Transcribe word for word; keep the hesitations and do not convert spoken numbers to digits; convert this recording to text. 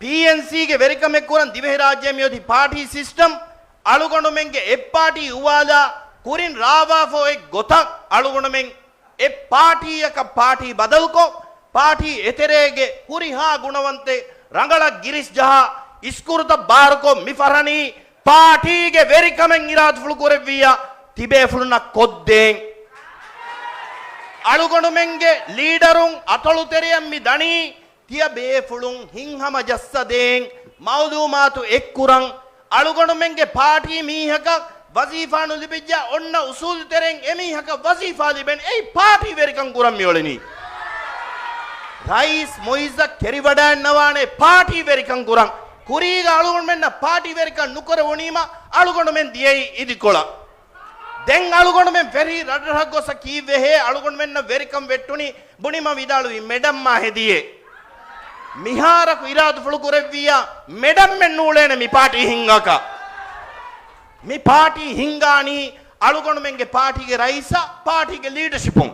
ޕީއެންސީގެ ވެރިކަމެއް ކުރަން ދިވެހިރާއްޖެ މިއޮތީ ޕާޓީ ސިސްޓަމް. އަޅުގަނޑުމެންގެ އެއްޕާޓީ އުވާލާ ކުރިން ރާވާފަ އޮތް ގޮތަށް އަޅުގަނޑުމެން އެއްޕާޓީއަކަށް ޕާޓީ ބަދަލުކޮށް، ޕާޓީ އެތެރޭގެ ހުރިހާ ގުނަވަންތެއް ރަނގަޅަށް ގިރިސް ޖަހާ، އިސްކުރުތައް ބާރުކޮށް، މި ފަށަނީ ޕާޓީގެ ވެރިކަމެއް އިރާދަފުޅު ކުރެއްވިއްޔާ ތިބޭފުޅުންނަށް ކޮށްދޭން. އަޅުގަނޑުމެންގެ ލީޑަރުން އަތޮޅު ތެރެއަށް މި ދަނީ ތިޔަބޭފުޅުން ހިތްހަމަޖައްސަދޭން، މައުލޫމާތު އެއްކުރަން. އަޅުގަނޑުމެންގެ ޕާޓީ މީހަކަށް ވަޒީފާ ނުލިބިއްޖާ އޮންނަ އުސޫލު ތެރެއިން އެމީހަކަށް ވަޒީފާ ލިބެން. އެއީ ޕާޓީ ވެރިކަން ކުރަން މިއުޅެނީ. ރައީސް މުއިއްޒަށް ކެރިވަޑައިންނަވާނެ ޕާޓީ ވެރިކަން ކުރަން. ކުރީގަ އަޅުގަނޑުމެންނަށް ޕާޓީ ވެރިކަން ނުކުރެވުނީމަ އަޅުގަނޑުމެން ދިޔައީ އިދިކޮޅަށް. ދެން އަޅުގަނޑުމެން ފެށި ރަށްރަށަށް ގޮސް ކީއްވެހޭ އަޅުގަނޑުމެންނަށް ވެރިކަން ވެއްޓުނީ؟ ބުނީމަ ވިދާޅުވީ މެޑަމްމާ ހެދިޔޭ. މިހާރަކު އިރާދަފުޅު ކުރެއްވިއްޔާ މެޑަމްމެއް ނޫޅޭނެ މި ޕާޓީ ހިންގާކަށް. މި ޕާޓީ ހިންގާނީ އަޅުގަނޑުމެންގެ ޕާޓީގެ ރައީސާ ޕާޓީގެ ލީޑަޝިޕުން.